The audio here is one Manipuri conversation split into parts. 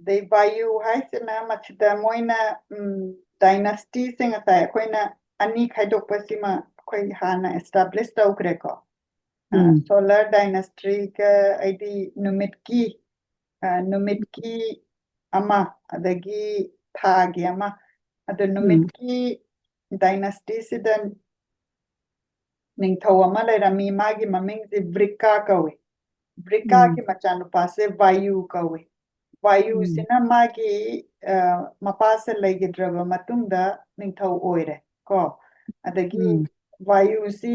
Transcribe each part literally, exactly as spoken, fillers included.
ꯑꯗꯩ ꯚꯥꯌꯨ ꯍꯥꯏꯁꯤꯅ ꯃꯁꯤꯗ ꯃꯣꯏꯅ ꯎꯝ, ꯗꯥꯏꯅꯥꯁꯇꯤꯁꯦ ꯉꯁꯥꯏ ꯑꯩꯈꯣꯏꯅ ꯑꯅꯤ ꯈꯥꯏꯗꯣꯛꯄꯁꯤꯃ ꯑꯩꯈꯣꯏ ꯍꯥꯟꯅ ꯑꯦꯁꯇꯥꯕ꯭ꯂꯤꯁ ꯇꯧꯈ꯭ꯔꯦꯀꯣ꯫ ꯎꯝ꯫ ꯁꯣꯂꯔ ꯗꯥꯏꯅꯥꯁꯇ꯭ꯔꯤꯒ ꯍꯥꯏꯗꯤ ꯅꯨꯃꯤꯠꯀꯤ ꯑ, ꯅꯨꯃꯤꯠꯀꯤ ꯑꯃ ꯑꯗꯒꯤ ꯊꯥꯒꯤ ꯑꯃ, ꯑꯗꯣ ꯅꯨꯃꯤꯠꯀꯤ ꯗꯥꯏꯅꯥꯁꯇꯤꯁꯤꯗ ꯅꯤꯡꯊꯧ ꯑꯃ ꯂꯩꯔꯝꯃꯤ꯫ ꯃꯥꯒꯤ ꯃꯃꯤꯡꯁꯦ ꯕ꯭ꯔꯤꯀꯥ ꯀꯧꯏ꯫ ꯕ꯭ꯔꯤꯀꯥꯒꯤ ꯃꯆꯥꯅꯨꯄꯥꯁꯦ ꯚꯥꯌꯨ ꯀꯧꯏ꯫ ꯚꯥꯌꯨꯁꯤꯅ ꯃꯥꯒꯤ ꯑ, ꯃꯄꯥꯁꯦ ꯂꯩꯈꯤꯗ꯭ꯔꯕ ꯃꯇꯨꯡꯗ ꯅꯤꯡꯊꯧ ꯑꯣꯏꯔꯦ ꯀꯣ꯫ ꯑꯗꯒꯤ ꯎꯝ꯫ ꯚꯥꯌꯨꯁꯤ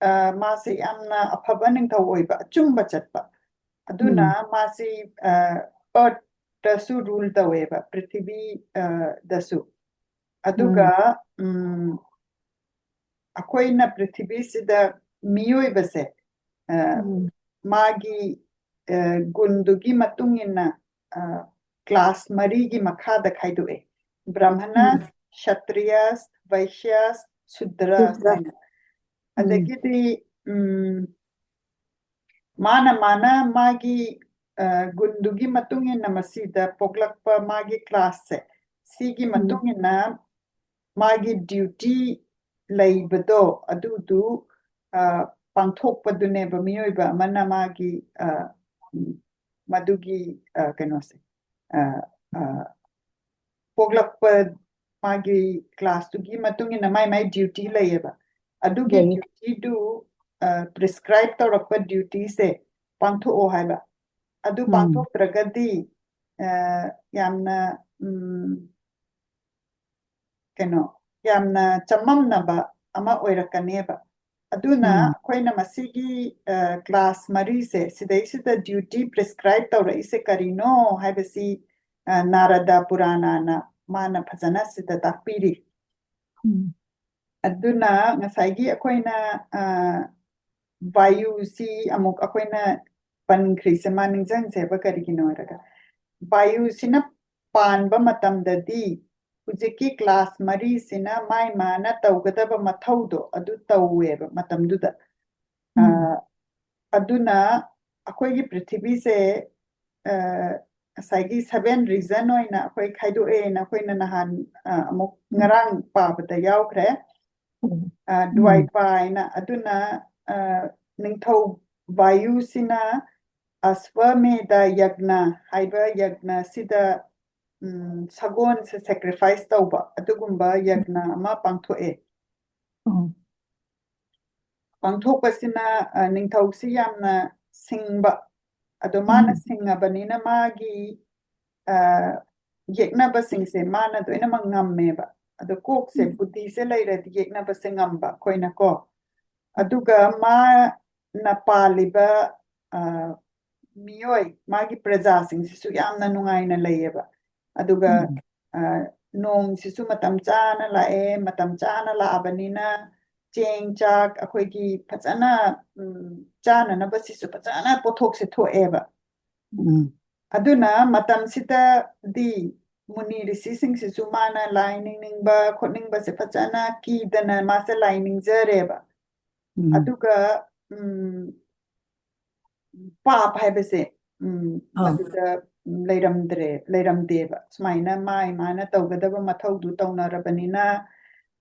ꯑ, ꯃꯥꯁꯦ ꯌꯥꯝꯅ ꯑꯐꯕ ꯅꯤꯡꯊꯧ ꯑꯣꯏꯕ, ꯑꯆꯨꯝꯕ ꯆꯠꯄ꯫ ꯑꯗꯨꯅ ꯎꯝ꯫ ꯃꯥꯁꯤ ꯑ, ꯑꯔꯠꯇꯁꯨ ꯔꯨꯜ ꯇꯧꯋꯦꯕ, ꯄ꯭ꯔꯤꯊꯤꯕꯤ ꯑ, ꯗꯁꯨ꯫ ꯑꯗꯨꯒ ꯎꯝ, ꯑꯩꯈꯣꯏꯅ ꯄ꯭ꯔꯤꯊꯤꯕꯤꯁꯤꯗ ꯃꯤꯑꯣꯏꯕꯁꯦ ꯑ, ꯎꯝ꯫ ꯃꯥꯒꯤ ꯑ, ꯒꯨꯟꯗꯨꯒꯤ ꯃꯇꯨꯡ ꯏꯟꯅ ꯑ, ꯀ꯭ꯂꯥꯁ ꯃꯔꯤꯒꯤ ꯃꯈꯥꯗ ꯈꯥꯏꯗꯣꯛꯑꯦ꯫ ꯕ꯭ꯔꯥꯍꯃꯅ, ꯎꯝ꯫ ꯁꯇ꯭ꯔꯤꯌꯥꯁ, ꯚꯩꯁ꯭ꯌꯥꯁ, ꯁꯨꯗ꯭ꯔꯥꯁ ꯁꯨꯗ꯭ꯔꯥꯁ꯫ ꯍꯥꯏꯅ꯫ ꯎꯝ꯫ ꯑꯗꯒꯤꯗꯤ ꯎꯝ, ꯃꯥꯅ ꯃꯥꯅ ꯃꯥꯒꯤ ꯑ, ꯒꯨꯟꯗꯨꯒꯤ ꯃꯇꯨꯡ ꯏꯟꯅ ꯃꯁꯤꯗ ꯄꯣꯛꯂꯛꯄ ꯃꯥꯒꯤ ꯀ꯭ꯂꯥꯁꯁꯦ, ꯁꯤꯒꯤ ꯎꯝ꯫ ꯃꯇꯨꯡ ꯏꯟꯅ ꯃꯥꯒꯤ ꯗ꯭ꯌꯨꯇꯤ ꯂꯩꯕꯗꯣ ꯑꯗꯨꯗꯨ ꯑ, ꯄꯥꯡꯊꯣꯛꯄꯗꯨꯅꯦꯕ ꯃꯤꯑꯣꯏꯕ ꯑꯃꯅ ꯃꯥꯒꯤ ꯑ, ꯎꯝ, ꯃꯗꯨꯒꯤ ꯑ, ꯀꯩꯅꯣꯁꯦ ꯑ, ꯑ, ꯄꯣꯛꯂꯛꯄ ꯃꯥꯒꯤ ꯀ꯭ꯂꯥꯁꯇꯨꯒꯤ ꯃꯇꯨꯡ ꯏꯟꯅ ꯃꯥꯏ ꯃꯥꯏ ꯗ꯭ꯌꯨꯇꯤ ꯂꯩꯌꯦꯕ꯫ ꯑꯗꯨꯒꯤ ꯂꯩꯌꯦ꯫ ꯗ꯭ꯌꯨꯇꯤꯗꯨ ꯄ꯭ꯔꯤꯁꯀ꯭ꯔꯥꯏꯕ ꯇꯧꯔꯛꯄ ꯗ꯭ꯌꯨꯇꯤꯁꯦ ꯄꯥꯡꯊꯣꯛꯑꯣ ꯍꯥꯏꯕ꯫ ꯑꯗꯨ ꯎꯝ꯫ ꯄꯥꯡꯊꯣꯛꯇ꯭ꯔꯒꯗꯤ ꯑ, ꯌꯥꯝꯅ ꯎꯝ, ꯀꯩꯅꯣ ꯌꯥꯝꯅ ꯆꯃꯝꯅꯕ ꯑꯃ ꯑꯣꯏꯔꯛꯀꯅꯦꯕ꯫ ꯑꯗꯨꯅ ꯎꯝ꯫ ꯑꯩꯈꯣꯏꯅ ꯃꯁꯤꯒꯤ ꯑ, ꯀ꯭ꯂꯥꯁ ꯃꯔꯤꯁꯦ ꯁꯤꯗꯩꯁꯤꯗ ꯗ꯭ꯌꯨꯇꯤ ꯄ꯭ꯔꯤꯁꯀ꯭ꯔꯥꯏꯕ ꯇꯧꯔꯛꯏꯁꯦ ꯀꯔꯤꯅꯣ ꯍꯥꯏꯕꯁꯤ ꯑ, ꯅꯥꯔꯗ ꯄꯨꯔꯥꯅꯥꯅ ꯃꯥꯅ ꯐꯖꯅ ꯁꯤꯗ ꯇꯥꯛꯄꯤꯔꯤ꯫ ꯎꯝ꯫ ꯑꯗꯨꯅ ꯉꯁꯥꯏꯒꯤ ꯑꯩꯈꯣꯏꯅ ꯑ, ꯚꯥꯌꯨꯁꯤ ꯑꯃꯨꯛ ꯑꯩꯈꯣꯏꯅ ꯄꯟꯈ꯭ꯔꯤꯁꯦ ꯃꯥ ꯅꯤꯡꯁꯤꯡꯁꯦꯕ ꯀꯔꯤꯒꯤꯅꯣ ꯍꯥꯏꯔꯒ ꯚꯥꯌꯨꯁꯤꯅ ꯄꯥꯟꯕ ꯃꯇꯝꯗꯗꯤ ꯍꯧꯖꯤꯛꯀꯤ ꯀ꯭ꯂꯥꯁ ꯃꯔꯤꯁꯤꯅ ꯃꯥꯏ ꯃꯥꯅ ꯇꯧꯒꯗꯕ ꯃꯊꯧꯗꯣ ꯑꯗꯨ ꯇꯧꯋꯦꯕ ꯃꯇꯝꯗꯨꯗ꯫ ꯑ, ꯎꯝ꯫ ꯑꯗꯨꯅ ꯑꯩꯈꯣꯏꯒꯤ ꯄ꯭ꯔꯤꯊꯤꯕꯤꯁꯦ ꯑ, ꯉꯁꯥꯏꯒꯤ seven region ꯑꯣꯏꯅ ꯑꯩꯈꯣꯏ ꯈꯥꯏꯗꯣꯛꯑꯦꯅ ꯑꯩꯈꯣꯏꯅ ꯅꯍꯥꯟ ꯑ, ꯑꯃꯨꯛ ꯉꯔꯥꯡ ꯄꯥꯕꯗ ꯌꯥꯎꯈ꯭ꯔꯦ꯫ ꯑ, ꯗ꯭ꯋꯥꯏꯄꯥ ꯍꯥꯏꯅ ꯑꯗꯨꯅ ꯑ, ꯅꯤꯡꯊꯧ ꯚꯥꯌꯨꯁꯤꯅ ꯑꯁ꯭ꯋꯃꯦꯙ ꯌꯒ꯭ꯅ ꯍꯥꯏꯕ ꯌꯒ꯭ꯅꯁꯤꯗ ꯎꯝ, ꯁꯒꯣꯜꯁꯦ sacrifice ꯇꯧꯕ ꯑꯗꯨꯒꯨꯝꯕ ꯌꯒ꯭ꯅ ꯑꯃ ꯄꯥꯡꯊꯣꯛꯑꯦ꯫ ꯎꯝ. ꯄꯥꯡꯊꯣꯛꯄꯁꯤꯅ ꯑ, ꯅꯤꯡꯊꯧꯁꯤ ꯌꯥꯝꯅ ꯁꯤꯡꯕ, ꯑꯗꯣ ꯃꯥꯅ ꯎꯝ. ꯁꯤꯡꯉꯕꯅꯤꯅ ꯃꯥꯒꯤ ꯑ, ꯌꯦꯛꯅꯕꯁꯤꯡꯁꯦ ꯃꯥꯅ ꯂꯣꯏꯅꯃꯛ ꯉꯝꯃꯦꯕ꯫ ꯑꯗꯣ ꯀꯣꯛꯁꯦ ꯎꯝ. ꯕꯨꯙꯤꯁꯦ ꯂꯩꯔꯗꯤ ꯌꯦꯛꯅꯕꯁꯦ ꯉꯝꯕ ꯑꯩꯈꯣꯏꯅꯀꯣ꯫ ꯑꯗꯨꯒ ꯃꯥꯅ ꯄꯥꯜꯂꯤꯕ ꯑ, ꯃꯤꯑꯣꯏ ꯃꯥꯒꯤ ꯄ꯭ꯔꯖꯥꯁꯤꯡꯁꯤꯁꯨ ꯌꯥꯝꯅ ꯅꯨꯡꯉꯥꯏꯅ ꯂꯩꯌꯦꯕ꯫ ꯑꯗꯨꯒ ꯎꯝ. ꯑ, ꯅꯣꯡꯁꯤꯁꯨ ꯃꯇꯝ ꯆꯥꯅ ꯂꯥꯛꯑꯦ, ꯃꯇꯝ ꯆꯥꯅ ꯂꯥꯛꯑꯕꯅꯤꯅ ꯆꯦꯡ ꯆꯥꯛ ꯑꯩꯈꯣꯏꯒꯤ ꯐꯖꯅ ꯎꯝ, ꯆꯥꯅꯅꯕꯁꯤꯁꯨ ꯐꯖꯅ ꯄꯣꯠꯊꯣꯛꯁꯦ ꯊꯣꯛꯑꯦꯕ꯫ ꯎꯝ. ꯑꯗꯨꯅ ꯃꯇꯝꯁꯤꯗꯗꯤ ꯃꯨꯅꯤ ꯔꯤꯁꯤꯁꯤꯡꯁꯤꯁꯨ ꯃꯥꯅ ꯂꯥꯏ ꯅꯤꯡꯅꯤꯡꯕ ꯈꯣꯠꯅꯤꯡꯕꯁꯦ ꯐꯖꯅ ꯀꯤꯗꯅ ꯃꯥꯁꯦ ꯂꯥꯏ ꯅꯤꯡꯖꯔꯦꯕ꯫ ꯎꯝ. ꯑꯗꯨꯒ ꯎꯝ, ꯄꯥꯞ ꯍꯥꯏꯕꯁꯦ ꯎꯝ, ꯑꯥ. ꯃꯗꯨꯗ ꯂꯩꯔꯝꯗ꯭ꯔꯦ ꯂꯩꯔꯝꯗꯦꯕ꯫ ꯁꯨꯃꯥꯏꯅ ꯃꯥ ꯏꯃꯥꯅ ꯇꯧꯒꯗꯕ ꯃꯊꯧꯗꯨ ꯇꯧꯅꯔꯕꯅꯤꯅ,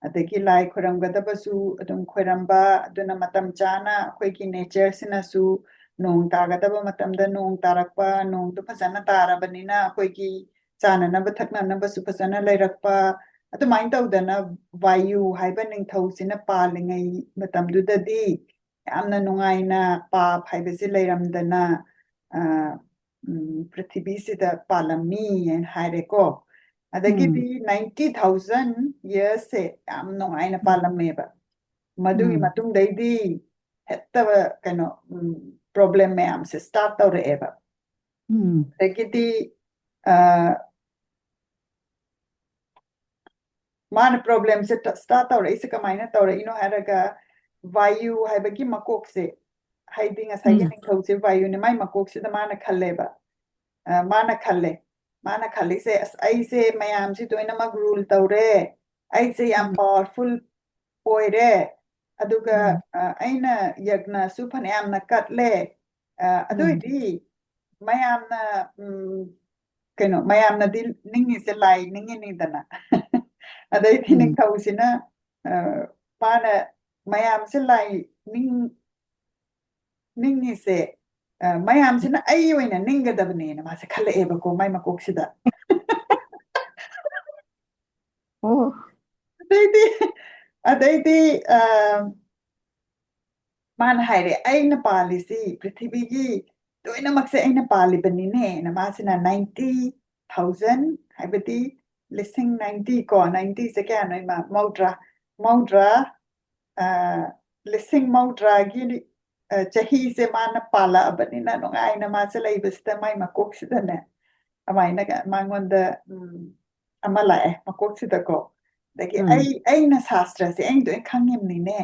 ꯑꯗꯒꯤ ꯂꯥꯏ ꯈꯣꯏꯔꯝꯒꯗꯕꯁꯨ ꯑꯗꯨꯝ ꯈꯣꯏꯔꯝꯕ, ꯑꯗꯨꯅ ꯃꯇꯝ ꯆꯥꯅ ꯑꯩꯈꯣꯏꯒꯤ ꯅꯦꯆꯔꯁꯤꯅꯁꯨ ꯅꯣꯡ ꯇꯥꯒꯗꯕ ꯃꯇꯝꯗ ꯅꯣꯡ ꯇꯥꯔꯛꯄ, ꯅꯣꯡꯗꯨ ꯐꯖꯅ ꯇꯥꯔꯕꯅꯤꯅ ꯑꯩꯈꯣꯏꯒꯤ ꯆꯥꯅꯅꯕ ꯊꯛꯅꯅꯕꯁꯨ ꯐꯖꯅ ꯂꯩꯔꯛꯄ, ꯑꯗꯨꯃꯥꯏꯅ ꯇꯧꯗꯅ ꯚꯥꯌꯨ ꯍꯥꯏꯕ ꯅꯤꯡꯊꯧꯁꯤꯅ ꯄꯥꯜꯂꯤꯉꯩ ꯃꯇꯝꯗꯨꯗꯗꯤ ꯌꯥꯝꯅ ꯅꯨꯡꯉꯥꯏꯅ ꯄꯥꯞ ꯍꯥꯏꯕꯁꯤ ꯂꯩꯔꯝꯗꯅ ꯑ, ꯎꯝ, ꯄ꯭ꯔꯤꯊꯤꯕꯤꯁꯤꯗ ꯄꯥꯜꯂꯝꯃꯤ ꯍꯥꯏꯅ ꯍꯥꯏꯔꯦꯀꯣ꯫ ꯑꯗꯒꯤꯗꯤ ninety thousand yearsꯁꯦ ꯌꯥꯝ ꯅꯨꯡꯉꯥꯏꯅ ꯄꯥꯜꯂꯝꯃꯦꯕ꯫ ꯃꯗꯨꯒꯤ ꯎꯝ. ꯃꯇꯨꯡꯗꯩꯗꯤ ꯍꯦꯛꯇ ꯀꯩꯅꯣ ꯎꯝ, problem ꯃꯌꯥꯝꯁꯦ start ꯇꯧꯔꯛꯑꯦꯕ꯫ ꯎꯝ. ꯑꯗꯒꯤꯗꯤ ꯑ, ꯃꯥꯅ problemꯁꯦ ꯇ- start ꯇꯧꯔꯛꯏꯁꯦ ꯀꯃꯥꯏꯅ ꯇꯧꯔꯛꯏꯅꯣ ꯍꯥꯏꯔꯒ, ꯚꯥꯌꯨ ꯍꯥꯏꯕꯒꯤ ꯃꯀꯣꯛꯁꯦ, ꯍꯥꯏꯗꯤ ꯉꯁꯥꯏꯒꯤ ꯎꯝ. ꯅꯤꯡꯊꯧꯁꯦ ꯚꯥꯌꯨꯅꯦ, ꯃꯥꯏ ꯃꯀꯣꯛꯁꯤꯗ ꯃꯥꯅ ꯈꯜꯂꯦꯕ꯫ ꯑ, ꯃꯥꯅ ꯈꯜꯂꯦ, ꯃꯥꯅ ꯈꯜꯂꯤꯁꯦ, "ꯑꯁ, ꯑꯩꯁꯦ ꯃꯌꯥꯝꯁꯤ ꯂꯣꯏꯅꯃꯛ rule ꯇꯧꯔꯦ, ꯑꯩꯁꯦ ꯌꯥꯝ ꯎꯝ. powerful ꯑꯣꯏꯔꯦ, ꯑꯗꯨꯒ ꯎꯝ. ꯑ, ꯑꯩꯅ ꯌꯒ꯭ꯅꯁꯨ ꯐꯅꯌꯥꯝꯅ ꯀꯠꯂꯦ, ꯑ, ꯑꯗꯨ ꯎꯝ. ꯑꯣꯏꯗꯤ ꯃꯌꯥꯝꯅ ꯎꯝ, ꯀꯩꯅꯣ, ꯃꯌꯥꯝꯅꯗꯤ ꯅꯤꯡꯉꯤꯁꯦ ꯂꯥꯏ ꯅꯤꯡꯉꯤꯅꯤꯗꯅ꯫ ꯑꯗꯩꯗꯤ ꯎꯝ꯫ ꯅꯤꯡꯊꯧꯁꯤꯅ, ꯑ, ꯃꯥꯅ ꯃꯌꯥꯝꯁꯦ ꯂꯥꯏ ꯅꯤꯡ-, ꯅꯤꯡꯉꯤꯁꯦ, ꯑ, ꯃꯌꯥꯝꯁꯤꯅ ꯑꯩ ꯑꯣꯏꯅ ꯅꯤꯡꯒꯗꯕꯅꯦꯅ ꯃꯥꯁꯦ ꯈꯜꯂꯛꯑꯦꯕꯀꯣ, ꯃꯥꯏ ꯃꯀꯣꯛꯁꯤꯗ꯫ ꯑꯣ꯫ ꯑꯗꯩꯗꯤ, ꯑꯗꯩꯗꯤ, ꯑ, ꯃꯥꯅ ꯍꯥꯏꯔꯦ, "ꯑꯩꯅ ꯄꯥꯜꯂꯤꯁꯤ, ꯄ꯭ꯔꯤꯊꯤꯕꯤꯒꯤ ꯂꯣꯏꯅꯃꯛꯁꯦ ꯑꯩꯅ ꯄꯥꯜꯂꯤꯕꯅꯤꯅꯦꯅ", ꯃꯥꯁꯤꯅ ninety thousand, ꯍꯥꯏꯕꯗꯤ ꯂꯤꯁꯤꯡ ninety ꯀꯣ, ninety ꯁꯦ ꯀꯌꯥꯅꯣ, ꯏꯃꯥ? ꯃꯧꯗ꯭ꯔꯥ, ꯃꯧꯗ꯭ꯔꯥ, ꯑ, ꯂꯤꯁꯤꯡ ꯃꯧꯗ꯭ꯔꯥꯒꯤ, ꯑ, ꯆꯍꯤꯁꯦ ꯃꯥꯅ ꯄꯥꯜꯂꯛꯑꯕꯅꯤꯅ ꯅꯨꯡꯉꯥꯏꯅ ꯃꯥꯁꯦ ꯂꯩꯕꯁꯤꯗ ꯃꯥꯏ ꯃꯀꯣꯛꯁꯤꯗꯅꯦ, ꯑꯗꯨꯃꯥꯏꯅ ꯃꯉꯣꯟꯗ, ꯎꯝ, ꯑꯃ ꯂꯥꯛꯑꯦ ꯃꯀꯣꯛꯁꯤꯗꯀꯣ꯫ ꯑꯗꯒꯤ ꯎꯝ꯫ ꯑꯩ, ꯑꯩꯅ ꯁꯥꯁꯇ꯭ꯔꯁꯦ ꯑꯩꯅ ꯂꯣꯏ ꯈꯪꯉꯤꯕꯅꯤꯅꯦ,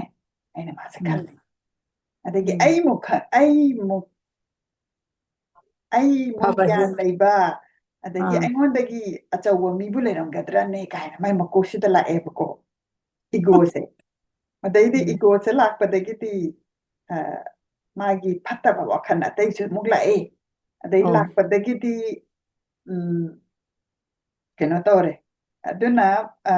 ꯑꯩꯅ ꯃꯥꯁꯦ ꯎꯝ꯫ ꯈꯜꯂꯤ꯫ ꯑꯗꯒꯤ ꯎꯝ꯫ ꯑꯩꯃꯨꯛ ꯈ-, ꯑꯩꯃꯨꯛ, ꯑꯩꯃꯨꯛ ꯐꯕꯁꯦ꯫ ꯒ꯭ꯌꯥꯟ ꯂꯩꯕ, ꯑꯗꯒꯤ ꯑꯥ꯫ ꯑꯩꯉꯣꯟꯗꯒꯤ ꯑꯆꯧꯕ ꯃꯤꯕꯨ ꯂꯩꯔꯝꯒꯗ꯭ꯔꯅꯦ ꯀꯥꯏꯅ ꯃꯥꯏ ꯃꯀꯣꯛꯁꯤꯗ ꯂꯥꯛꯑꯦꯕꯀꯣ, ꯏꯒꯣꯁꯦ꯫ ꯑꯗꯩꯗꯤ ꯎꯝ꯫ ꯏꯒꯣꯁꯦ ꯂꯥꯛꯄꯗꯒꯤꯗꯤ, ꯑ, ꯃꯥꯒꯤ ꯐꯠꯇꯕ ꯋꯥꯈꯜ ꯑꯇꯩꯁꯨ ꯑꯃꯨꯛ ꯂꯥꯛꯑꯦ꯫ ꯑꯗꯩ ꯑꯣ꯫ ꯂꯥꯛꯄꯗꯒꯤꯗꯤ, ꯎꯝ, ꯀꯩꯅꯣ ꯇꯧꯔꯦ꯫ ꯑꯗꯨꯅ, ꯑ,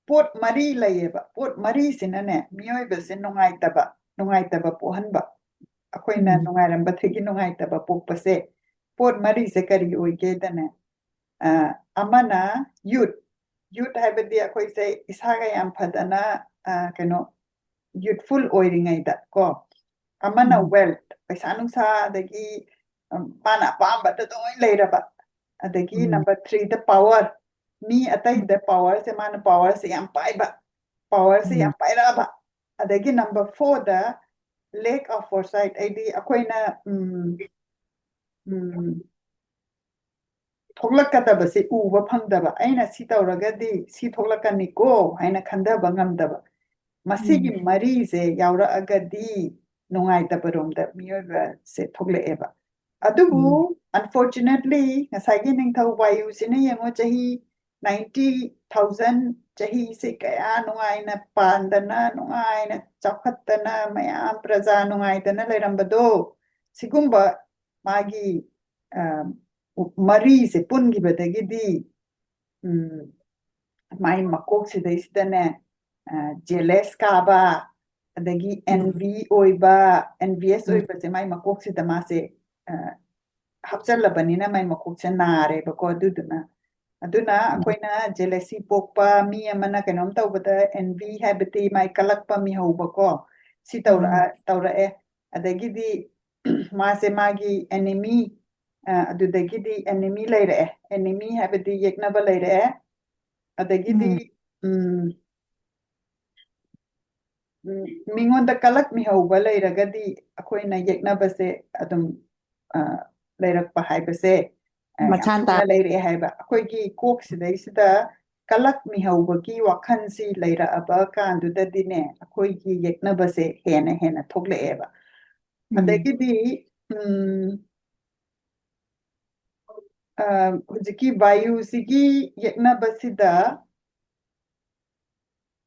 ꯄꯣꯠ ꯃꯔꯤ ꯂꯩꯌꯦꯕ꯫ ꯄꯣꯠ ꯃꯔꯤꯁꯤꯅꯅꯦ, ꯃꯤꯑꯣꯏꯕꯁꯦ ꯅꯨꯡꯉꯥꯏꯇꯕ, ꯅꯨꯡꯉꯥꯏꯇꯕ ꯄꯣꯛꯍꯟꯕ꯫ ꯑꯩꯈꯣꯏꯅ ꯎꯝ꯫ ꯅꯨꯡꯉꯥꯏꯔꯝꯕꯗꯒꯤ ꯅꯨꯡꯉꯥꯏꯇꯕ ꯄꯣꯛꯄꯁꯦ ꯄꯣꯠ ꯃꯔꯤꯁꯦ ꯀꯔꯤ ꯑꯣꯏꯒꯦꯗꯅꯦ, ꯑ, ꯑꯃꯅ youth, youth ꯍꯥꯏꯕꯗꯤ ꯑꯩꯈꯣꯏꯁꯦ ꯏꯁꯥꯒ ꯌꯥꯝ ꯐꯗꯅ, ꯑ, ꯀꯩꯅꯣ, youthful ꯑꯣꯏꯔꯤꯉꯩꯗ ꯀꯣ꯫ ꯑꯃꯅ ꯎꯝ꯫ wealth, ꯄꯩꯁꯥ ꯅꯨꯡꯁꯥ, ꯑꯗꯒꯤ, ꯎꯝ, ꯃꯥꯅ ꯑꯄꯥꯝꯕꯗ ꯂꯣꯏ ꯂꯩꯔꯕ꯫ ꯑꯗꯒꯤ ꯎꯝ꯫ number three ꯗ power, ꯃꯤ ꯑꯇꯩꯗ power ꯁꯦ ꯃꯥꯅ power ꯁꯦ ꯌꯥꯝ ꯄꯥꯏꯕ, power ꯁꯦ ꯌꯥꯝ ꯎꯝ꯫ ꯄꯥꯏꯔꯛꯑꯕ꯫ ꯑꯗꯒꯤ number four the lack of foresight, ꯍꯥꯏꯗꯤ ꯑꯩꯈꯣꯏꯅ, ꯎꯝ, ꯎꯝ, ꯊꯣꯛꯂꯛꯀꯗꯕꯁꯦ ꯎꯕ ꯐꯪꯗꯕ, ꯑꯩꯅ ꯁꯤ ꯇꯧꯔꯒꯗꯤ ꯁꯤ ꯊꯣꯛꯂꯛꯀꯅꯤꯀꯣ ꯍꯥꯏꯅ ꯈꯟꯊꯕ ꯉꯝꯗꯕ, ꯃꯁꯤꯒꯤ ꯎꯝ꯫ ꯃꯔꯤꯁꯦ ꯌꯥꯎꯔꯛꯑꯒꯗꯤ ꯅꯨꯡꯉꯥꯏꯇꯕꯔꯣꯝꯗ ꯃꯤꯑꯣꯏꯕꯁꯦ ꯊꯣꯛꯂꯛꯑꯦꯕ꯫ ꯑꯗꯨꯕꯨ ꯎꯝ꯫ unfortunately ꯉꯁꯥꯏꯒꯤ ꯅꯤꯡꯊꯧ ꯋꯥꯌꯨꯁꯤꯅ ꯌꯦꯡꯉꯣ, ꯆꯍꯤ ninety thousand, ꯆꯍꯤꯁꯦ ꯀꯌꯥ ꯅꯨꯡꯉꯥꯏꯅ ꯄꯥꯟꯗꯅ, ꯅꯨꯡꯉꯥꯏꯅ ꯆꯥꯎꯈꯠꯇꯅ, ꯃꯌꯥꯝ ꯄ꯭ꯔꯖꯥ ꯅꯨꯡꯉꯥꯏꯗꯅ ꯂꯩꯔꯝꯕꯗꯣ, ꯁꯤꯒꯨꯝꯕ ꯃꯥꯒꯤ, ꯑ, ꯃꯔꯤꯁꯦ ꯄꯨꯟꯈꯤꯕꯗꯒꯤꯗꯤ, ꯎꯝ, ꯃꯥꯏ ꯃꯀꯣꯛꯁꯤꯗꯩꯁꯤꯗꯅꯦ, ꯑ, jealous ꯀꯥꯕ, ꯑꯗꯒꯤ ꯎꯝ꯫ Envy ꯑꯣꯏꯕ, envious ꯎꯝ꯫ ꯑꯣꯏꯕꯁꯦ ꯃꯥꯏ ꯃꯀꯣꯛꯁꯤꯗ ꯃꯥꯁꯦ, ꯑ, ꯍꯥꯞꯆꯜꯂꯕꯅꯤꯅ ꯃꯥꯏ ꯃꯀꯣꯛꯁꯦ ꯅꯥꯔꯦꯕꯀꯣ꯫ ꯑꯗꯨꯗꯨꯅ, ꯑꯗꯨꯅ ꯎꯝ꯫ ꯑꯩꯈꯣꯏꯅ jealousy ꯄꯣꯛꯄ, ꯃꯤ ꯑꯃꯅ ꯀꯩꯅꯣꯝ ꯇꯧꯕꯗ envy ꯍꯥꯏꯕꯗꯤ ꯃꯥꯏ ꯀꯜꯂꯛꯄ, ꯃꯤꯍꯧꯕꯀꯣ, ꯁꯤ ꯇꯧꯔꯛꯑ-, ꯎꯝ꯫ ꯇꯧꯔꯛꯑꯦ꯫ ꯑꯗꯒꯤꯗꯤ ꯃꯥꯁꯦ ꯃꯥꯒꯤ enemy, ꯑ, ꯑꯗꯨꯗꯒꯤꯗꯤ enemy ꯂꯩꯔꯛꯑꯦ꯫ Enemy ꯍꯥꯏꯕꯗꯤ ꯌꯦꯛꯅꯕ ꯂꯩꯔꯛꯑꯦ꯫ ꯑꯗꯒꯤꯗꯤ, ꯎꯝ꯫ ꯎꯝ, ꯎꯝ, ꯃꯤꯉꯣꯟꯗ ꯀꯂꯛ ꯃꯤꯍꯧꯕ ꯂꯩꯔꯒꯗꯤ ꯑꯩꯈꯣꯏꯅ ꯌꯦꯛꯅꯕꯁꯦ ꯑꯗꯨꯝ, ꯑ, ꯂꯩꯔꯛꯄ ꯍꯥꯏꯕꯁꯦ, ꯑ, ꯌꯥꯝ ꯃꯁꯥꯅ ꯊꯣꯛꯅ ꯇꯥ- ꯂꯩꯔꯛꯑꯦ ꯍꯥꯏꯕ꯫ ꯑꯩꯈꯣꯏꯒꯤ ꯀꯣꯛꯁꯤꯗꯩꯁꯤꯗ ꯀꯂꯛ ꯃꯤꯍꯧꯕꯒꯤ ꯋꯥꯈꯜꯁꯤ ꯂꯩꯔꯛꯑꯕ ꯀꯥꯟꯗꯨꯗꯗꯤꯅꯦ, ꯑꯩꯈꯣꯏꯒꯤ ꯌꯦꯛꯅꯕꯁꯦ ꯍꯦꯟꯅ ꯍꯦꯟꯅ ꯊꯣꯛꯂꯛꯑꯦꯕ꯫ ꯎꯝ꯫ ꯑꯗꯒꯤꯗꯤ, ꯎꯝ, ꯑ, ꯍꯧꯖꯤꯛꯀꯤ ꯚꯥꯌꯨꯁꯤꯒꯤ ꯌꯦꯛꯅꯕꯁꯤꯗ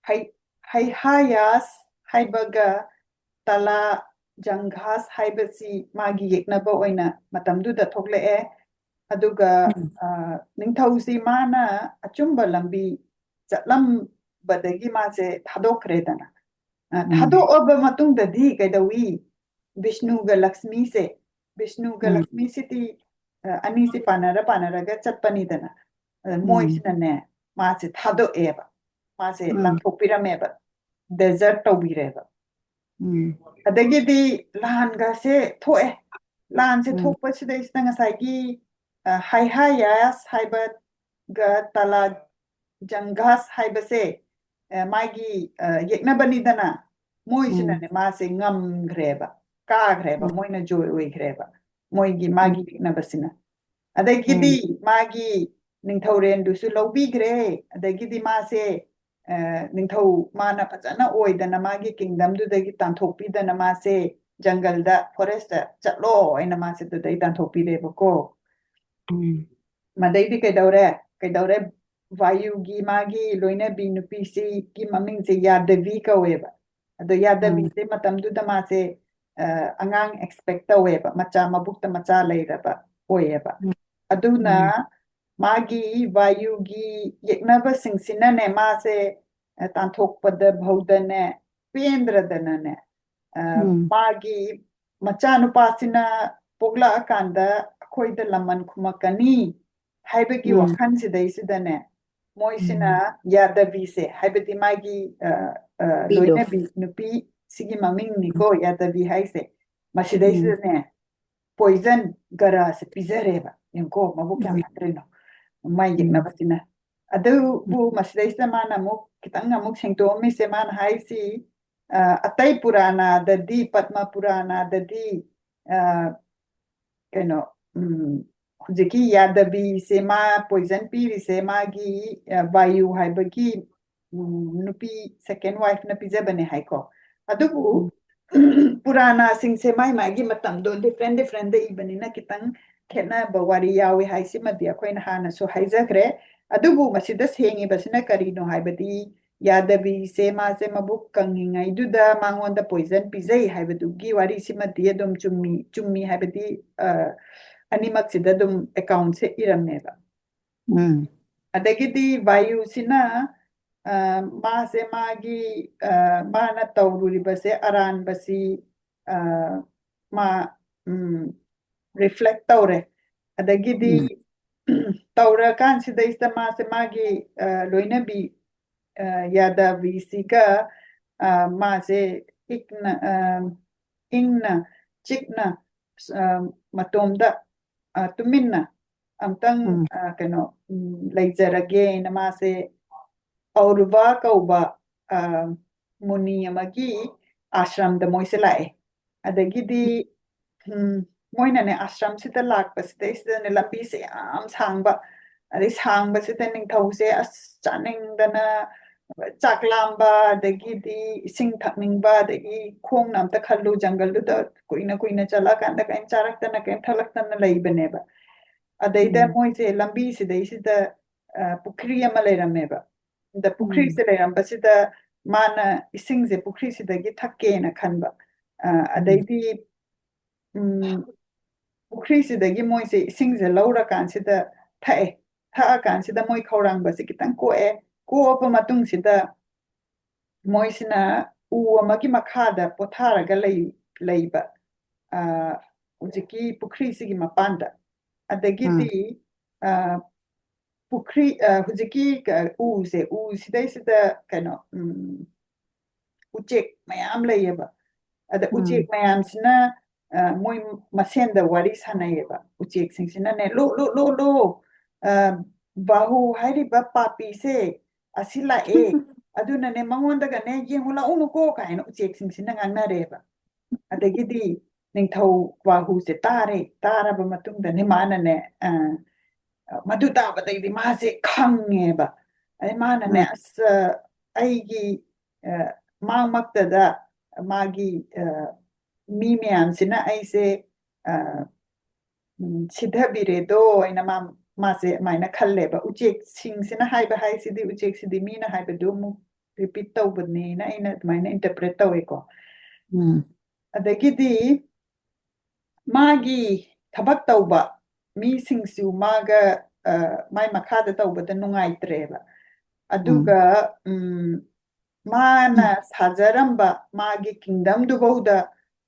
ꯍꯩ-, ꯍꯩꯍꯥꯌꯥꯁ ꯍꯥꯏꯕꯒ ꯇꯂꯥ ꯖꯪꯘꯥꯁ ꯍꯥꯏꯕꯁꯤ ꯃꯥꯒꯤ ꯌꯦꯛꯅꯕ ꯑꯣꯏꯅ ꯃꯇꯝꯗꯨꯗ ꯊꯣꯛꯂꯛꯑꯦ꯫ ꯑꯗꯨꯒ, ꯎꯝ꯫ ꯑ, ꯅꯤꯡꯊꯧꯁꯤ ꯃꯥꯅ ꯑꯆꯨꯝꯕ ꯂꯝꯕꯤ ꯆꯠꯂꯝꯕꯗꯒꯤ ꯃꯥꯁꯦ ꯊꯥꯗꯣꯛꯈ꯭ꯔꯦꯗꯅ꯫ ꯑ, ꯎꯝ꯫ ꯊꯥꯗꯣꯛꯑꯕ ꯃꯇꯨꯡꯗꯗꯤ ꯀꯩꯗꯧꯏ? ꯕꯤꯁꯅꯨꯒ ꯂꯛꯁꯃꯤꯁꯦ, ꯕꯤꯁꯅꯨꯒ ꯎꯝ꯫ ꯂꯛꯁꯃꯤꯁꯤꯗꯤ, ꯑ, ꯑꯅꯤꯁꯤ ꯄꯥꯟꯅꯔ ꯄꯥꯟꯅꯔꯒ ꯆꯠꯄꯅꯤꯗꯅ꯫ ꯑꯗ ꯎꯝ꯫ ꯃꯣꯏꯁꯤꯅꯅꯦ, ꯃꯥꯁꯦ ꯊꯥꯗꯣꯛꯑꯦꯕ, ꯃꯥꯁꯦ ꯎꯝ꯫ ꯂꯥꯟꯊꯣꯛꯄꯤꯔꯝꯃꯦꯕ, desert ꯇꯧꯕꯤꯔꯦꯕ꯫ ꯎꯝ꯫ ꯑꯗꯒꯤꯗꯤ ꯂꯥꯟꯒꯁꯦ ꯊꯣꯛꯑꯦ꯫ ꯂꯥꯟꯁꯦ ꯎꯝ꯫ ꯊꯣꯛꯄꯁꯤꯗꯩꯁꯤꯗ ꯉꯁꯥꯏꯒꯤ, ꯑ, ꯍꯥꯏꯍꯥꯌꯥꯁ ꯍꯥꯏꯕꯒ ꯇꯂꯥ ꯖꯪꯒꯥꯁ ꯍꯥꯏꯕꯁꯦ, ꯑ, ꯃꯥꯒꯤ, ꯑ, ꯌꯦꯛꯅꯕꯅꯤꯗꯅ, ꯃꯣꯏꯁꯤꯅꯅꯦ ꯎꯝ꯫ ꯃꯥꯁꯦ ꯉꯝꯈ꯭ꯔꯦꯕ, ꯀꯥꯈ꯭ꯔꯦꯕ, ꯎꯝ꯫ ꯃꯣꯏꯅ ꯖꯣꯏ ꯑꯣꯏꯈ꯭ꯔꯦꯕ, ꯃꯣꯏꯒꯤ, ꯎꯝ꯫ ꯃꯥꯒꯤ ꯌꯦꯛꯅꯕꯁꯤꯅ꯫ ꯑꯗꯒꯤꯗꯤ ꯎꯝ꯫ ꯃꯥꯒꯤ ꯅꯤꯡꯊꯧꯔꯦꯜꯗꯨꯁꯨ ꯂꯧꯕꯤꯈ꯭ꯔꯦ꯫ ꯑꯗꯒꯤꯗꯤ ꯃꯥꯁꯦ, ꯑ, ꯅꯤꯡꯊꯧ ꯃꯥꯅ ꯐꯖꯅ ꯑꯣꯏꯗꯅ ꯃꯥꯒꯤ kingdomꯗꯨꯗꯒꯤ ꯇꯥꯟꯊꯣꯛꯄꯤꯗꯅ ꯃꯥꯁꯦ ꯖꯪꯒꯜꯗ, forestꯇ ꯆꯠꯂꯣ ꯍꯥꯏꯅ ꯃꯥꯁꯦ ꯑꯗꯨꯗꯩ ꯇꯥꯟꯊꯣꯛꯄꯤꯔꯦꯕꯀꯣ꯫ ꯎꯝ꯫ ꯃꯗꯩꯗꯤ ꯀꯩꯗꯧꯔꯦ? ꯀꯩꯗꯧꯔꯦ? ꯚꯥꯌꯨꯒꯤ ꯃꯥꯒꯤ ꯂꯣꯏꯅꯕꯤ ꯅꯨꯄꯤꯁꯤꯒꯤ ꯃꯃꯤꯡꯁꯦ ꯌꯥꯗꯕꯤ ꯀꯧꯋꯦꯕ꯫ ꯑꯗꯣ ꯎꯝ꯫ ꯌꯥꯗꯕꯤꯁꯦ ꯃꯇꯝꯗꯨꯗ ꯃꯥꯁꯦ, ꯑ, ꯑꯉꯥꯡ expect ꯇꯧꯋꯦꯕ, ꯃꯆꯥ, ꯃꯕꯨꯛꯇ ꯃꯆꯥ ꯂꯩꯔꯕ ꯑꯣꯏꯌꯦꯕ꯫ ꯎꯝ꯫ ꯑꯗꯨꯅ ꯎꯝ꯫ ꯃꯥꯒꯤ ꯚꯥꯌꯨꯒꯤ ꯌꯦꯛꯅꯕꯁꯤꯡꯁꯤꯅꯅꯦ, ꯃꯥꯁꯦ, ꯑ, ꯇꯥꯟꯊꯣꯛꯄꯗ ꯐꯥꯎꯗꯅꯦ, ꯄꯦꯟꯗ꯭ꯔꯗꯅꯅꯦ, ꯑ, ꯎꯝ꯫ ꯃꯥꯒꯤ ꯃꯆꯥꯅꯨꯄꯥꯁꯤꯅ ꯄꯣꯛꯂꯛꯑꯀꯥꯟꯗ ꯑꯩꯈꯣꯏꯗ ꯂꯃꯟ ꯈꯨꯝꯃꯛꯀꯅꯤ ꯍꯥꯏꯕꯒꯤ ꯎꯝ꯫ ꯋꯥꯈꯜꯁꯤꯗꯩꯁꯤꯗꯅꯦ, ꯃꯣꯏꯁꯤꯅ ꯎꯝ꯫ ꯌꯥꯗꯕꯤꯁꯦ, ꯍꯥꯏꯕꯗꯤ ꯃꯥꯒꯤ, ꯑ, ꯑ, ꯅꯨꯄꯤꯗꯣ꯫ ꯂꯣꯏꯅꯕꯤ ꯅꯨꯄꯤ ꯁꯤꯒꯤ ꯃꯃꯤꯡꯅꯤꯀꯣ, ꯎꯝ꯫ ꯌꯥꯗꯕꯤ ꯍꯥꯏꯁꯦ꯫ ꯎꯝ꯫ ꯃꯁꯤꯗꯩꯁꯤꯗꯅꯦ, poison ꯒꯔꯥꯁꯦ ꯄꯤꯖꯔꯦꯕ꯫ ꯌꯦꯡꯉꯨꯀꯣ, ꯃꯕꯨꯛ ꯀꯌꯥꯝ ꯎꯝ꯫ ꯐꯠꯇ꯭ꯔꯤꯅꯣ, ꯃꯥꯏ ꯎꯝ꯫ ꯌꯦꯛꯅꯕꯁꯤꯅ꯫ ꯑꯗꯨꯕꯨ ꯎꯝ꯫ ꯃꯁꯤꯗꯩꯁꯤꯗ ꯃꯥꯅ ꯑꯃꯨꯛ ꯈꯤꯇꯪ ꯑꯃꯨꯛ ꯁꯦꯡꯗꯣꯛꯑꯝꯃꯤꯁꯦ, ꯃꯥꯅ ꯍꯥꯏꯁꯤ, ꯑ, ꯑꯇꯩ ꯄꯨꯔꯥꯅꯥꯗꯗꯤ, ꯄꯗꯃ ꯄꯨꯔꯥꯅꯥꯗꯗꯤ, ꯑ, ꯀꯩꯅꯣ, ꯎꯝ, ꯍꯧꯖꯤꯛꯀꯤ ꯌꯥꯗꯕꯤꯁꯦ, ꯃꯥ poison ꯄꯤꯔꯤꯁꯦ ꯃꯥꯒꯤ, ꯑ, ꯚꯥꯌꯨ ꯍꯥꯏꯕꯒꯤ, ꯎꯝ, ꯅꯨꯄꯤ second wife ꯅ ꯄꯤꯖꯕꯅꯦ ꯍꯥꯏꯀꯣ꯫ ꯑꯗꯨꯕꯨ ꯎꯝ꯫ ꯄꯨꯔꯥꯅꯥꯁꯤꯡꯁꯦ ꯃꯥꯏ ꯃꯥꯒꯤ ꯃꯇꯝꯗꯣ different different ꯗ ꯏꯕꯅꯤꯅ ꯈꯤꯇꯪ ꯈꯦꯠꯅꯕ ꯋꯥꯔꯤ ꯌꯥꯎꯏ ꯍꯥꯏꯁꯤꯃꯗꯤ ꯑꯩꯈꯣꯏꯅ ꯍꯥꯟꯅꯁꯨ ꯍꯥꯏꯖꯈ꯭ꯔꯦ꯫ ꯑꯗꯨꯕꯨ ꯃꯁꯤꯗ ꯁꯦꯡꯉꯤꯕꯁꯤꯅ ꯀꯔꯤꯅꯣ ꯍꯥꯏꯕꯗꯤ, ꯌꯥꯗꯕꯤꯁꯦ ꯃꯥꯁꯦ ꯃꯕꯨꯛ ꯀꯪꯉꯤꯉꯩꯗꯨꯗ ꯃꯉꯣꯟꯗ poison ꯄꯤꯖꯩ ꯍꯥꯏꯕꯗꯨꯒꯤ ꯋꯥꯔꯤꯁꯤꯃꯗꯤ ꯑꯗꯨꯝ ꯆꯨꯝꯃꯤ, ꯆꯨꯝꯃꯤ ꯍꯥꯏꯕꯗꯤ, ꯑ, ꯑꯅꯤꯃꯛꯁꯤꯗ ꯑꯗꯨꯝ account ꯁꯦ ꯏꯔꯝꯃꯦꯕ꯫ ꯎꯝ꯫ ꯑꯗꯒꯤꯗꯤ ꯚꯥꯌꯨꯁꯤꯅ, ꯑ, ꯃꯥꯁꯦ ꯃꯥꯒꯤ, ꯑ, ꯃꯥꯅ ꯇꯧꯔꯨꯔꯤꯕꯁꯦ ꯑꯔꯥꯟꯕꯁꯤ, ꯑ, ꯃꯥ, ꯎꯝ, reflect ꯇꯧꯔꯦ꯫ ꯑꯗꯒꯤꯗꯤ ꯎꯝ꯫ ꯇꯧꯔꯀꯥꯟꯁꯤꯗꯩꯁꯤꯗ ꯃꯥꯁꯦ ꯃꯥꯒꯤ, ꯑ, ꯂꯣꯏꯅꯕꯤ, ꯑ, ꯌꯥꯗꯕꯤꯁꯤꯒ, ꯑ, ꯃꯥꯁꯦ ꯏꯛꯅ, ꯑ, ꯏꯪꯅ ꯆꯤꯛꯅ, ꯑ, ꯃꯇꯣꯝꯗ, ꯑ, ꯇꯨꯃꯤꯟꯅ ꯑꯝꯇꯪ, ꯎꯝ꯫ ꯑ, ꯀꯩꯅꯣ, ꯎꯝ, ꯂꯩꯖꯔꯒꯦꯅ ꯃꯥꯁꯦ ꯑꯧꯔꯨꯕ ꯀꯧꯕ, ꯑ, ꯃꯨꯅꯤ ꯑꯃꯒꯤ ꯑꯥꯁ꯭ꯔꯝꯗ ꯃꯣꯏꯁꯦ ꯂꯥꯛꯑꯦ꯫ ꯑꯗꯒꯤꯗꯤ, ꯎꯝ, ꯃꯣꯏꯅꯅꯦ ꯑꯥꯁ꯭ꯔꯝꯁꯤꯗ ꯂꯥꯛꯄꯁꯤꯗꯩꯁꯤꯗꯅꯦ ꯂꯝꯕꯤꯁꯦ ꯌꯥꯝ ꯁꯥꯡꯕ, ꯑꯗꯩ ꯁꯥꯡꯕꯁꯤꯗ ꯅꯤꯡꯊꯧꯁꯦ ꯑꯁ ꯆꯥꯅꯤꯡꯗꯅ ꯆꯥꯛ ꯂꯥꯝꯕ, ꯑꯗꯒꯤꯗꯤ ꯏꯁꯤꯡ ꯊꯛꯅꯤꯡꯕ, ꯑꯗꯒꯤ ꯈꯣꯡꯅ ꯑꯝꯇ ꯈꯜꯂꯨ, ꯖꯪꯒꯜꯗꯨꯗ ꯀꯨꯏꯅ ꯀꯨꯏꯅ ꯆꯠꯂꯛꯑꯀꯥꯟꯗ ꯀꯔꯤꯝ ꯆꯥꯔꯛꯇꯅ ꯀꯔꯤꯝ ꯊꯛꯂꯛꯇꯅ ꯂꯩꯕꯅꯦꯕ꯫ ꯑꯗꯩꯗ ꯎꯝ꯫ ꯃꯣꯏꯁꯦ ꯂꯝꯕꯤꯁꯤꯗꯩꯁꯤꯗ, ꯑ, ꯄꯨꯈ꯭ꯔꯤ ꯑꯃ ꯂꯩꯔꯝꯃꯦꯕ꯫ ꯑꯗ ꯎꯝ꯫ ꯄꯨꯈ꯭ꯔꯤꯁꯦ ꯂꯩꯔꯝꯕꯁꯤꯗ ꯃꯥꯅ ꯏꯁꯤꯡꯁꯦ ꯄꯨꯈ꯭ꯔꯤꯁꯤꯗꯒꯤ ꯊꯛꯀꯦꯅ ꯈꯟꯕ꯫ ꯑ, ꯎꯝ꯫ ꯑꯗꯩꯗꯤ, ꯎꯝ, ꯄꯨꯈ꯭ꯔꯤꯁꯤꯗꯒꯤ ꯃꯣꯏꯁꯦ ꯏꯁꯤꯡꯁꯦ ꯂꯧꯔꯀꯥꯟꯁꯤꯗ ꯊꯛꯑꯦ꯫ ꯊꯛꯑꯀꯥꯟꯁꯤꯗ ꯃꯣꯏ ꯈꯧꯔꯥꯡꯕꯁꯦ ꯈꯤꯇꯪ ꯀꯣꯛꯑꯦ꯫ ꯀꯣꯛꯑꯕ ꯃꯇꯨꯡꯁꯤꯗ ꯃꯣꯏꯁꯤꯅ ꯎ ꯑꯃꯒꯤ ꯃꯈꯥꯗ ꯄꯣꯊꯥꯔꯒ ꯂꯩ ꯂꯩꯕ, ꯑ, ꯍꯧꯖꯤꯛꯀꯤ ꯄꯨꯈ꯭ꯔꯤꯁꯤꯒꯤ ꯃꯄꯥꯟꯗ꯫ ꯑꯗꯒꯤꯗꯤ, ꯑ, ꯄꯨꯈ꯭ꯔꯤ, ꯑ, ꯍꯧꯖꯤꯛꯀꯤ ꯀ-, ꯎꯁꯦ, ꯎꯁꯤꯗꯩꯁꯤꯗ ꯀꯩꯅꯣ, ꯎꯝ, ꯎꯆꯦꯛ ꯃꯌꯥꯝ ꯂꯩꯌꯦꯕ꯫ ꯑꯗ ꯎꯆꯦꯛ ꯎꯝ꯫ ꯃꯌꯥꯝꯁꯤꯅ, ꯑ, ꯃꯣꯏ ꯃꯁꯦꯟꯗ ꯋꯥꯔꯤ ꯁꯥꯟꯅꯩꯌꯦꯕ꯫ ꯎꯆꯦꯛꯁꯤꯡꯁꯤꯅꯅꯦ, "ꯂꯣ, ꯂꯣ, ꯂꯣ, ꯂꯣ, ꯑ, ꯕꯥꯍꯨ ꯍꯥꯏꯔꯤꯕ ꯄꯥꯄꯤꯁꯦ ꯑꯁꯤ ꯂꯥꯛꯑꯦ꯫ ꯑꯗꯨꯅꯅꯦ ꯃꯉꯣꯟꯗꯒꯅꯦ ꯌꯦꯡꯉꯨ ꯂꯥꯛꯎꯅꯨꯀꯣ" ꯀꯥꯏꯅ ꯎꯆꯦꯛꯁꯤꯡꯁꯤꯅ ꯉꯥꯡꯅꯔꯦꯕ꯫ ꯑꯗꯒꯤꯗꯤ ꯅꯤꯡꯊꯧ ꯕꯥꯍꯨꯁꯦ ꯇꯥꯔꯦ꯫ ꯇꯥꯔꯕ ꯃꯇꯨꯡꯗꯅꯦ ꯃꯥꯅꯅꯦ, ꯑ, ꯃꯗꯨ ꯇꯥꯕꯗꯩꯗꯤ ꯃꯥꯁꯦ ꯈꯪꯉꯦꯕ꯫ ꯑꯗꯩ ꯃꯥꯅꯅꯦ, ꯎꯝ꯫ "ꯑꯁ, ꯑ, ꯑꯩꯒꯤ, ꯑ, ꯃꯥꯡꯃꯛꯇꯗ ꯃꯥꯒꯤ, ꯑ, ꯃꯤ ꯃꯌꯥꯝꯁꯤꯅ ꯑꯩꯁꯦ, ꯑ, ꯎꯝ, ꯁꯤꯊꯕꯤꯔꯦꯗꯣ" ꯍꯥꯏꯅ ꯃꯥ, ꯃꯥꯁꯦ ꯑꯗꯨꯃꯥꯏꯅ ꯈꯜꯂꯦꯕ꯫ ꯎꯆꯦꯛꯁꯤꯡꯁꯤꯅ ꯍꯥꯏꯕ ꯍꯥꯏꯁꯤꯗꯤ, ꯎꯆꯦꯛꯁꯤꯗꯤ ꯃꯤꯅ ꯍꯥꯏꯕꯗꯨ ꯑꯃꯨꯛ repeat ꯇꯧꯕꯅꯦꯅ ꯑꯩꯅ ꯑꯗꯨꯃꯥꯏꯅ interpret ꯇꯧꯋꯦꯀꯣ꯫ ꯎꯝ꯫ ꯑꯗꯒꯤꯗꯤ ꯃꯥꯒꯤ ꯊꯕꯛ ꯇꯧꯕ ꯃꯤꯁꯤꯡꯁꯨ ꯃꯥꯒ, ꯑ, ꯃꯥꯏ ꯃꯈꯥꯗ ꯇꯧꯕꯗ ꯅꯨꯡꯉꯥꯏꯇ꯭ꯔꯦꯕ꯫ ꯎꯝ꯫ ꯑꯗꯨꯒ, ꯎꯝ, ꯃꯥꯅ ꯎꯝ꯫ ꯁꯥꯖꯔꯝꯕ ꯃꯥꯒꯤ kingdomꯗꯨꯐꯧꯗ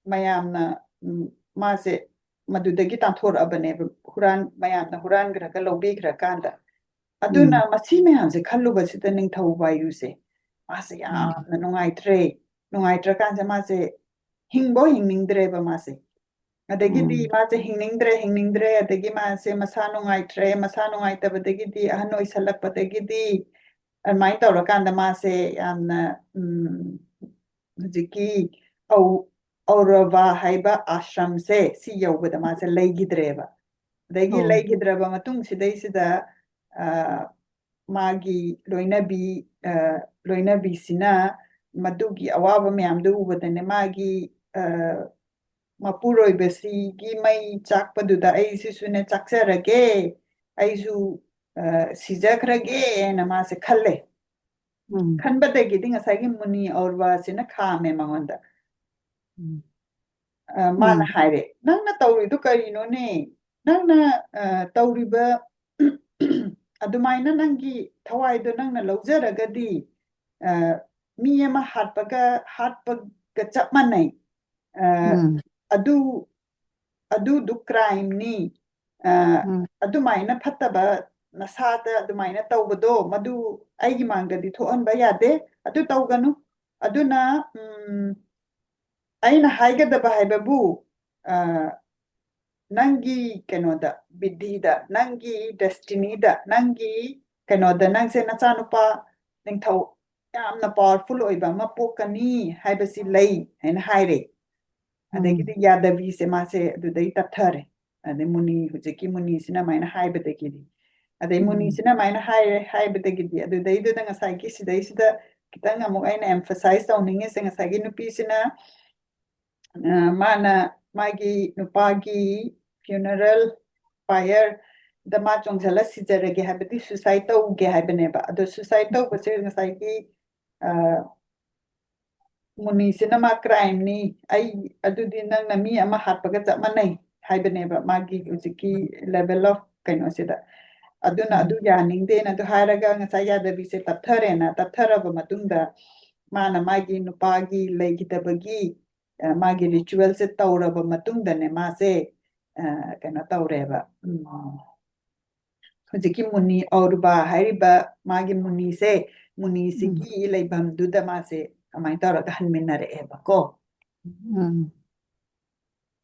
ꯃꯌꯥꯝꯅ, ꯎꯝ, ꯃꯥꯁꯦ ꯃꯗꯨꯗꯒꯤ ꯇꯥꯟꯊꯣꯔꯛꯑꯕꯅꯦꯕ, ꯍꯨꯔꯥꯟ-, ꯃꯌꯥꯝꯅ ꯍꯨꯔꯥꯟꯈ꯭ꯔꯒ ꯂꯧꯕꯤꯈ꯭ꯔꯀꯥꯟꯗ꯫ ꯑꯗꯨꯅ ꯎꯝ꯫ ꯃꯁꯤ ꯃꯌꯥꯝꯁꯦ ꯈꯜꯂꯨꯕꯁꯤꯗ ꯅꯤꯡꯊꯧ ꯕꯥꯌꯨꯁꯦ ꯃꯥꯁꯦ ꯎꯝ꯫ ꯌꯥꯝꯅ ꯅꯨꯡꯉꯥꯏꯇ꯭ꯔꯦ꯫ ꯅꯨꯡꯉꯥꯏꯇ꯭ꯔꯀꯥꯟꯁꯤꯗ ꯃꯥꯁꯦ ꯍꯤꯡꯕꯧ ꯍꯤꯡꯅꯤꯡꯗ꯭ꯔꯦꯕ ꯃꯥꯁꯦ꯫ ꯑꯗꯒꯤꯗꯤ ꯎꯝ꯫ ꯃꯥꯁꯦ ꯍꯤꯡꯅꯤꯡꯗ꯭ꯔꯦ, ꯍꯤꯡꯅꯤꯡꯗ꯭ꯔꯦ, ꯑꯗꯒꯤ ꯃꯥꯁꯦ ꯃꯁꯥ ꯅꯨꯡꯉꯥꯏꯇ꯭ꯔꯦ, ꯃꯁꯥ ꯅꯨꯡꯉꯥꯏꯇꯕꯗꯒꯤꯗꯤ, ꯑꯍꯟ ꯑꯣꯏꯁꯜꯂꯛꯄꯗꯒꯤꯗꯤ, ꯑꯗꯨꯃꯥꯏꯅ ꯇꯧꯔꯀꯥꯟꯗ ꯃꯥꯁꯦ ꯌꯥꯝꯅ, ꯎꯝ, ꯍꯧꯖꯤꯛꯀꯤ ꯑꯧ-, ꯑꯧꯔꯕ ꯍꯥꯏꯕ ꯑꯥꯁ꯭ꯔꯝꯁꯦ ꯁꯤ ꯌꯧꯕꯗ ꯃꯥꯁꯦ ꯂꯩꯈꯤꯗ꯭ꯔꯦꯕ꯫ ꯑꯗꯒꯤ ꯑꯣ꯫ ꯂꯩꯈꯤꯗ꯭ꯔꯕ ꯃꯇꯨꯡꯁꯤꯗꯩꯁꯤꯗ, ꯑ, ꯃꯥꯒꯤ ꯂꯣꯏꯅꯕꯤ, ꯑ, ꯂꯣꯏꯅꯕꯤꯁꯤꯅ ꯃꯗꯨꯒꯤ ꯑꯋꯥꯕ ꯃꯌꯥꯝꯗꯨ ꯎꯕꯗꯅꯦ, ꯃꯥꯒꯤ, ꯑ, ꯃꯄꯨꯔꯣꯏꯕꯁꯤꯒꯤ ꯃꯩ ꯆꯥꯛꯄꯗꯨꯗ ꯑꯩꯁꯤꯁꯨꯅꯦ ꯆꯥꯛꯆꯔꯒꯦ, ꯑꯩꯁꯨ, ꯑ, ꯁꯤꯖꯈ꯭ꯔꯒꯦꯅ ꯃꯥꯁꯦ ꯈꯜꯂꯦ꯫ ꯎꯝ꯫ ꯈꯟꯕꯗꯒꯤꯗꯤ ꯉꯁꯥꯏꯒꯤ ꯃꯨꯅꯤ ꯑꯧꯔꯕꯁꯤꯅ ꯈꯥꯝꯃꯦ ꯃꯉꯣꯟꯗ꯫ ꯎꯝ꯫ ꯑ, ꯃꯥꯅ ꯎꯝ꯫ ꯍꯥꯏꯔꯦ, "ꯅꯪꯅ ꯇꯧꯔꯤꯗꯨ ꯀꯔꯤꯅꯣꯅꯦ? ꯅꯪꯅ, ꯑ, ꯇꯧꯔꯤꯕ ꯑꯗꯨꯃꯥꯏꯅ ꯅꯪꯒꯤ ꯊꯋꯥꯏꯗꯣ ꯅꯪꯅ ꯂꯧꯖꯔꯒꯗꯤ, ꯑ, ꯃꯤ ꯑꯃ ꯍꯥꯠꯄꯒ, ꯍꯥꯠꯄꯒ ꯆꯞ ꯃꯥꯟꯅꯩ꯫ ꯑ, ꯎꯝ꯫ ꯑꯗꯨ, ꯑꯗꯨꯗꯨ crimeꯅꯤ꯫ ꯑ, ꯎꯝ꯫ ꯑꯗꯨꯃꯥꯏꯅ ꯐꯠꯇꯕ ꯅꯁꯥꯗ ꯑꯗꯨꯃꯥꯏꯅ ꯇꯧꯕꯗꯣ, ꯃꯗꯨ ꯑꯩꯒꯤ ꯃꯥꯡꯗꯗꯤ ꯊꯣꯛꯍꯟꯕ ꯌꯥꯗꯦ꯫ ꯑꯗꯨ ꯇꯧꯒꯅꯨ꯫ ꯑꯗꯨꯅ, ꯎꯝ, ꯑꯩꯅ ꯍꯥꯏꯒꯗꯕ ꯍꯥꯏꯕꯕꯨ, ꯑ, ꯅꯪꯒꯤ ꯀꯩꯅꯣꯗ, ꯕꯤꯙꯤꯗ, ꯅꯪꯒꯤ destinyꯗ, ꯅꯪꯒꯤ ꯀꯩꯅꯣꯗ, ꯅꯪꯁꯦ ꯅꯆꯥꯅꯨꯄꯥ ꯅꯤꯡꯊꯧ ꯌꯥꯝꯅ powerful ꯑꯣꯏꯕ ꯑꯃ ꯄꯣꯛꯀꯅꯤ ꯍꯥꯏꯕꯁꯤ ꯂꯩ" ꯍꯥꯏꯅ ꯍꯥꯏꯔꯦ꯫ ꯎꯝ꯫ ꯑꯗꯒꯤꯗꯤ ꯌꯥꯗꯕꯤꯁꯦ ꯃꯥꯁꯦ ꯑꯗꯨꯗꯩ ꯇꯞꯊꯔꯦ꯫ ꯑꯗꯩ ꯃꯨꯅꯤ, ꯍꯧꯖꯤꯛꯀꯤ ꯃꯨꯅꯤꯁꯤꯅ ꯑꯗꯨꯃꯥꯏꯅ ꯍꯥꯏꯕꯗꯒꯤꯗꯤ, ꯑꯗꯩ ꯎꯝ꯫ ꯃꯨꯅꯤꯁꯤꯅ ꯑꯗꯨꯃꯥꯏꯅ ꯍꯥꯏꯔꯦ, ꯍꯥꯏꯕꯗꯒꯤꯗꯤ ꯑꯗꯨꯗꯩꯗꯨꯗ ꯉꯁꯥꯏꯒꯤ ꯁꯤꯗꯩꯁꯤꯗ ꯈꯤꯇꯪ ꯑꯃꯨꯛ ꯑꯩꯅ emphasize ꯇꯧꯅꯤꯡꯉꯤꯁꯦ, ꯉꯁꯥꯏꯒꯤ ꯅꯨꯄꯤꯁꯤꯅ, ꯑ, ꯃꯥꯅ ꯃꯥꯒꯤ ꯅꯨꯄꯥꯒꯤ funeral pyreꯗ ꯃꯥ ꯆꯣꯡꯁꯤꯜꯂ ꯁꯤꯖꯔꯒꯦ ꯍꯥꯏꯕꯗꯤ suicide ꯇꯧꯒꯦ ꯍꯥꯏꯕꯅꯦꯕ꯫ ꯑꯗꯣ suicide ꯇꯧꯕꯁꯦ ꯉꯁꯥꯏꯒꯤ, ꯑ, ꯃꯨꯅꯤꯁꯤꯅ ꯃꯥ crimeꯅꯤ, ꯑꯩ, ꯑꯗꯨꯗꯤ ꯅꯪꯅ ꯃꯤ ꯑꯃ ꯍꯥꯠꯄꯒ ꯆꯞ ꯃꯥꯟꯅꯩ ꯍꯥꯏꯕꯅꯦꯕ ꯃꯥꯒꯤ ꯍꯧꯖꯤꯛꯀꯤ level of ꯀꯩꯅꯣꯁꯤꯗ꯫ ꯑꯗꯨꯅ ꯎꯝ꯫ ꯑꯗꯨ ꯌꯥꯅꯤꯡꯗꯦꯅ ꯑꯗꯨ ꯍꯥꯏꯔꯒ ꯉꯁꯥꯏ ꯌꯥꯗꯕꯤꯁꯦ ꯇꯞꯊꯔꯦꯅ, ꯇꯞꯊꯔꯕ ꯃꯇꯨꯡꯗ ꯃꯥꯅ ꯃꯥꯒꯤ ꯅꯨꯄꯥꯒꯤ ꯂꯩꯈꯤꯗꯕꯒꯤ, ꯑ, ꯃꯥꯒꯤ ritualꯁꯦ ꯇꯧꯔꯕ ꯃꯇꯨꯡꯗꯅꯦ ꯃꯥꯁꯦ, ꯑ, ꯀꯩꯅꯣ ꯇꯧꯔꯦꯕ꯫ ꯎꯝ꯫ ꯍꯧꯖꯤꯛꯀꯤ ꯃꯨꯅꯤ ꯑꯧꯔꯨꯕꯥ ꯍꯥꯏꯔꯤꯕ ꯃꯥꯒꯤ ꯃꯨꯅꯤꯁꯦ, ꯃꯨꯅꯤꯁꯤꯒꯤ ꯂꯩꯐꯝꯗꯨꯗ ꯃꯥꯁꯦ ꯑꯗꯨꯃꯥꯏꯅ ꯇꯧꯔꯒ ꯍꯟꯃꯤꯟꯅꯔꯛꯑꯦꯕꯀꯣ꯫ ꯎꯝ꯫